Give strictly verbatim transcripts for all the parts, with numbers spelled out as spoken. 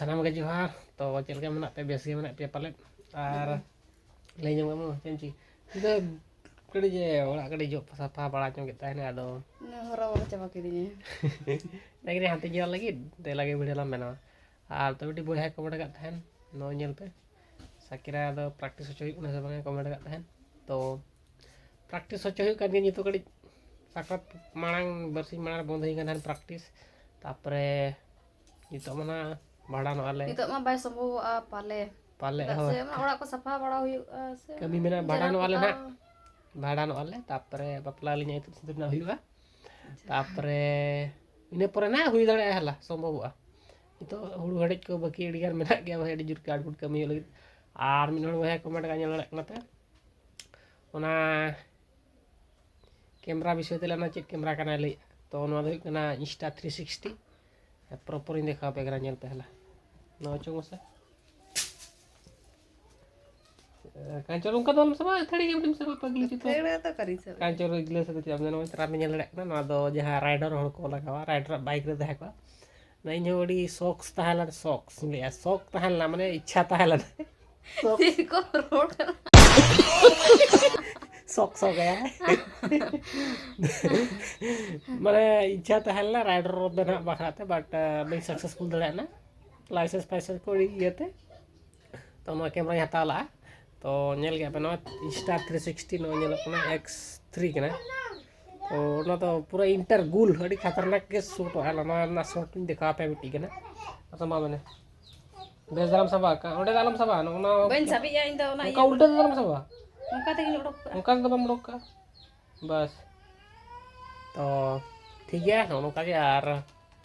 ᱥᱟᱱᱟᱢ ᱜᱮ ᱡᱚᱦᱟᱨ᱾ ᱛᱚ ᱪᱮᱫ ᱞᱮᱠᱟ ᱢᱮᱱᱟᱜ ᱯᱮᱭᱟ? ᱵᱮᱥ ᱜᱮ ᱢᱮᱱᱟᱜ ᱯᱮᱭᱟ ᱯᱟᱞᱮᱫ? ᱟᱨ ᱞᱟᱹᱭ ᱧᱚᱜ ᱢᱮ, ᱪᱮᱫ ᱮᱢ ᱪᱤᱠᱟᱹ? ᱤᱧ ᱫᱚ ᱠᱟᱹᱴᱤᱡ ᱮ ᱚᱲᱟᱜ ᱠᱟᱹᱴᱤᱡ ᱡᱚᱜ ᱥᱟᱯᱷᱟ ᱵᱟᱲᱟ ᱧᱚᱜ ᱮᱫ ᱛᱟᱦᱮᱱᱟ, ᱟᱫᱚ ᱦᱚᱨᱚ ᱵᱚᱨᱚ ᱪᱟᱵᱟ ᱠᱤᱫᱤᱧᱟ᱾ ᱞᱟᱹᱜᱤᱫ ᱦᱟᱱᱛᱮ ᱧᱮᱞ ᱞᱟᱹᱜᱤᱫ ᱛᱮ ᱞᱟᱜᱮ ᱵᱷᱤᱰᱤᱭᱳ ᱞᱟᱝ ᱵᱮᱱᱟᱣᱟ᱾ ᱟᱨ ᱛᱚ ᱢᱤᱫᱴᱤᱡ ᱵᱚᱭᱦᱟᱭ ᱠᱚᱢᱮᱱᱴ ᱟᱠᱟᱫ ᱛᱟᱦᱮᱱ, ᱱᱚᱜᱼᱚᱭ ᱧᱮᱞ ᱯᱮ, ᱥᱟᱠᱤᱨᱟ ᱫᱚ ᱯᱨᱮᱠᱴᱤᱥ ᱦᱚᱪᱚ ᱦᱩᱭᱩᱜ ᱠᱟᱱᱟ ᱥᱮ ᱵᱟᱝ ᱠᱚᱢᱮᱱᱴ ᱟᱠᱟᱫ ᱛᱟᱦᱮᱱ᱾ ᱛᱚ ᱯᱨᱮᱠᱴᱤᱥ ᱦᱚᱪᱚ ᱦᱩᱭᱩᱜ ᱠᱟᱱ ᱜᱮᱭᱟ ᱱᱤᱛᱚᱜ ᱠᱟᱹᱴᱤᱡ᱾ ᱥᱟᱠᱨᱟᱛ ᱢᱟᱲᱟᱝ ᱵᱟᱨᱥᱤᱧ ᱢᱟᱲᱟᱝ ᱨᱮ ᱵᱚᱱᱫᱚ ᱦᱩᱭ ᱠᱟᱱ ᱛᱟᱦᱮᱱ ᱯᱨᱮᱠᱴᱤᱥ᱾ ᱛᱟᱯᱚᱨᱮ ᱱᱤᱛᱚᱜ ᱢᱟ ᱱᱟᱦᱟᱜ ᱵᱷᱟᱸᱰᱟᱱᱚᱜᱼᱟ ᱞᱮ᱾ ᱱᱤᱛᱚᱜ ᱢᱟ ᱵᱟᱭ ᱥᱚᱢᱵᱷᱚᱵᱚᱜᱼᱟ ᱯᱟᱞᱮ᱾ ᱯᱟᱞᱮ, ᱪᱮᱫᱟᱜ ᱦᱳᱭ᱾ ᱥᱮ ᱚᱱᱟ ᱚᱲᱟᱜ ᱠᱚ ᱥᱟᱯᱷᱟ ᱵᱟᱲᱟ ᱦᱩᱭᱩᱜᱼᱟ ᱥᱮ᱾ ᱠᱟᱹᱢᱤ ᱢᱮᱱᱟᱜᱼᱟ, ᱡᱮᱨᱮᱲ ᱵᱷᱟᱸᱰᱟᱱᱚᱜᱼᱟ ᱞᱮ ᱯᱚᱛᱟᱣ᱾ ᱱᱟᱦᱟᱜ᱾ ᱵᱷᱟᱸᱰᱟᱱᱚᱜᱼᱟ ᱞᱮ, ᱛᱟᱯᱚᱨᱮ ᱵᱟᱯᱞᱟ ᱟᱹᱞᱤᱧᱟᱜ ᱤᱛᱩᱫ ᱥᱤᱸᱫᱩᱨ ᱨᱮᱱᱟᱜ ᱦᱩᱭᱩᱜᱼᱟ᱾ ᱛᱟᱯᱚᱨᱮ ᱤᱱᱟᱹ ᱯᱚᱨᱮ ᱱᱟᱦᱟᱜ ᱦᱩᱭ ᱫᱟᱲᱮᱭᱟᱜᱼᱟ, ᱦᱮᱞᱟ ᱥᱚᱢᱵᱷᱚᱵᱚᱜᱼᱟ᱾ ᱱᱤᱛᱚᱜ ᱦᱩᱲᱩ ᱦᱮᱰᱮᱡ ᱠᱚ ᱵᱟᱹᱠᱤ ᱟᱹᱰᱤ ᱜᱟᱱ ᱢᱮᱱᱟᱜ ᱜᱮᱭᱟ, ᱵᱷᱟᱭ, ᱟᱹᱰᱤ ᱡᱳᱨ ᱠᱟᱴᱠᱩᱴ ᱠᱟᱹᱢᱤ ᱦᱩᱭᱩᱜ ᱞᱟᱹᱜᱤᱫ᱾ ᱟᱨ ᱢᱤᱫ ᱦᱚᱲ ᱵᱚᱭᱦᱟ ᱠᱚᱢᱮᱱᱴ ᱠᱟᱜ ᱧᱮᱞ ᱫᱟᱲᱮᱭᱟᱜ ᱠᱟᱱᱟ ᱯᱮ, ᱚᱱᱟ ᱠᱮᱢᱮᱨᱟ ᱵᱤᱥᱚᱭ ᱛᱮ ᱞᱟᱹᱭ ᱢᱮ, ᱪᱮᱫ ᱠᱮᱢᱮᱨᱟ ᱠᱟᱱᱟ ᱞᱟᱹᱭ? ᱛᱚ ᱱᱚᱣᱟ ᱫᱚ ᱦᱩᱭᱩᱜ ᱠᱟᱱᱟ Insta three sixty᱾ ᱯᱨᱚᱯᱚᱨᱤᱧ ᱫᱮᱠᱷᱟᱣ ᱟᱯᱮ ᱠᱟᱱᱟ, ᱧᱮᱞ ᱯᱮ ᱦᱮᱞᱟ᱾ ᱱᱚᱣᱟ ᱪᱚᱝ ᱢᱟᱥᱮ᱾ ᱠᱟᱧᱪᱚᱱ, ᱚᱱᱠᱟ ᱫᱚ ᱟᱞᱚᱢ ᱥᱟᱵᱟ, ᱟᱹᱛᱷᱟᱹᱲᱤ ᱜᱮ ᱢᱤᱫᱴᱮᱱ ᱥᱟᱵᱟ, ᱯᱟᱜᱽᱞᱤ ᱪᱩᱛᱟᱹ᱾ ᱟᱹᱛᱷᱟᱹᱲᱤ ᱫᱚ ᱠᱟᱨᱤᱧ ᱥᱟᱵᱟ᱾ ᱠᱟᱧᱪᱚᱱ ᱜᱤᱞᱟᱹᱥ ᱨᱮ ᱪᱮᱫ ᱟᱢ ᱧᱮᱞ ᱧᱟᱢᱟ? ᱟᱯᱮ ᱧᱮᱞ ᱫᱟᱲᱮᱭᱟᱜ ᱠᱟᱱᱟ, ᱱᱚᱣᱟ ᱫᱚ ᱡᱟᱦᱟᱸ ᱨᱟᱭᱰᱟᱨ ᱦᱚᱲ ᱠᱚ ᱞᱟᱜᱟᱣᱟ, ᱨᱟᱭᱰᱟᱨᱟᱜ ᱵᱟᱭᱤᱠ ᱨᱮ ᱛᱟᱦᱮᱸ ᱠᱚᱜᱼᱟ᱾ ᱤᱧ ᱦᱚᱸ ᱟᱹᱰᱤ ᱥᱚᱠ ᱛᱟᱦᱮᱸ ᱞᱮᱱᱟ, ᱥᱚᱠ ᱤᱧ ᱞᱟᱹᱭᱟ, ᱥᱚᱠ ᱛᱟᱦᱮᱸ ᱞᱮᱱᱟ, ᱢᱟᱱᱮ ᱤᱪᱪᱷᱟ ᱛᱟᱦᱮᱸ ᱞᱮᱱᱟ᱾ ᱥᱚᱠ᱾ ᱪᱮᱫ ᱠᱚ ᱨᱚᱲ ᱠᱟᱱᱟ? ᱥᱚᱠ ᱥᱚᱠ ᱜᱮ᱾ ᱢᱟᱱᱮ ᱤᱪᱪᱷᱟ ᱛᱟᱦᱮᱸ ᱞᱮᱱᱟ ᱨᱟᱭᱰᱟᱨ ᱵᱮᱱᱟᱜ ᱵᱟᱠᱷᱨᱟ ᱛᱮ, but ᱵᱟᱹᱧ ᱥᱟᱠᱥᱮᱥᱯᱷᱩᱞ ᱫᱟᱲᱮᱭᱟᱜ ᱠᱟᱱᱟ ᱞᱟᱭᱥᱮᱱᱥ ᱯᱷᱟᱭᱥᱮᱱᱥ ᱠᱚ ᱤᱭᱟᱹᱛᱮ᱾ ᱛᱚ ᱱᱚᱣᱟ ᱠᱮᱢᱮᱨᱟᱧ ᱦᱟᱛᱟᱣ ᱞᱟᱜᱼᱟ᱾ ᱛᱚ ᱧᱮᱞ ᱠᱮᱫ ᱯᱮ, ᱱᱚᱣᱟ Insta three sixty, ᱱᱚᱣᱟ ᱧᱮᱞᱚᱜ ᱠᱟᱱᱟ X three ᱠᱟᱱᱟ᱾ ᱛᱚ ᱚᱱᱟ ᱫᱚ ᱯᱩᱨᱟᱹ ᱤᱱᱴᱟᱨ ᱜᱩᱞ, ᱟᱹᱰᱤ ᱠᱷᱟᱛᱟᱨᱱᱟᱠ ᱜᱮ ᱥᱩᱴᱚᱜᱼᱟ᱾ ᱱᱚᱣᱟ ᱨᱮᱱᱟᱜ ᱥᱚᱴ ᱤᱧ ᱫᱮᱠᱷᱟᱣ ᱟᱯᱮᱭᱟ ᱢᱤᱫᱴᱤᱡ ᱠᱟᱱᱟ᱾ ᱟᱫᱚ ᱢᱟ ᱢᱮᱱᱮ, ᱵᱮᱥ ᱫᱷᱟᱨᱟᱢ ᱥᱟᱵᱟ, ᱚᱸᱰᱮ ᱫᱚ ᱟᱞᱚᱢ ᱥᱟᱵᱟ, ᱱᱚᱜᱼᱚ ᱱᱚᱣᱟ ᱵᱟᱹᱧ ᱥᱟᱵᱮᱜᱼᱟ ᱤᱧ ᱫᱚ, ᱚᱱᱟ ᱚᱱᱠᱟ ᱤᱭᱟᱹ ᱩᱞᱴᱟᱹ ᱫᱚ ᱟᱞᱚᱢ ᱥᱟᱵᱟ᱾ ᱚᱱᱠᱟ ᱛᱮᱜᱮᱧ ᱚᱰᱚᱠ ᱠᱟᱜᱼᱟ᱾ ᱚᱱᱠᱟ ᱛᱮᱫᱚ ᱵᱟᱢ ᱚᱰᱚᱠ ᱠᱟᱜᱼᱟ᱾ ᱵᱟᱥ᱾ ᱛᱚ ᱴᱷᱤᱠ ᱜᱮᱭᱟ, ᱱᱚᱜᱼᱚ ᱱᱚᱝᱠᱟ ᱜᱮ᱾ ᱟᱨ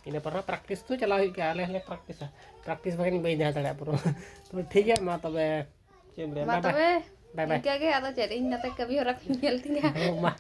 ᱤᱱᱟᱹ ᱯᱚᱨᱮ ᱯᱨᱮᱠᱴᱤᱥ ᱛᱚ ᱪᱟᱞᱟᱣ ᱦᱩᱭᱩᱜ ᱜᱮᱭᱟ, ᱟᱞᱮ ᱦᱚᱸᱞᱮ ᱯᱨᱮᱠᱴᱤᱥᱟ᱾ ᱯᱨᱮᱠᱴᱤᱥ ᱵᱟᱠᱷᱟᱱ ᱵᱟᱹᱧ ᱛᱟᱦᱮᱸ ᱫᱟᱲᱮᱭᱟᱜᱼᱟ ᱯᱩᱨᱟᱹ᱾ ᱛᱚ ᱴᱷᱤᱠ ᱜᱮᱭᱟ, ᱢᱟ ᱛᱚᱵᱮ ᱪᱮᱫ ᱮᱢ ᱞᱟᱹᱭᱟ? ᱢᱟ ᱵᱟᱭ ᱵᱟᱭ᱾ ᱛᱚᱵᱮ ᱵᱟᱭ ᱵᱟᱭ᱾ ᱤᱱᱠᱟᱹ ᱜᱮ, ᱟᱫᱚ ᱪᱮᱫ ᱤᱧ ᱱᱚᱛᱮ ᱠᱟᱹᱢᱤ ᱦᱚᱨᱟ ᱠᱚᱧ ᱧᱮᱞ ᱛᱤᱧᱟ᱾ ᱦᱚᱸ, ᱢᱟ᱾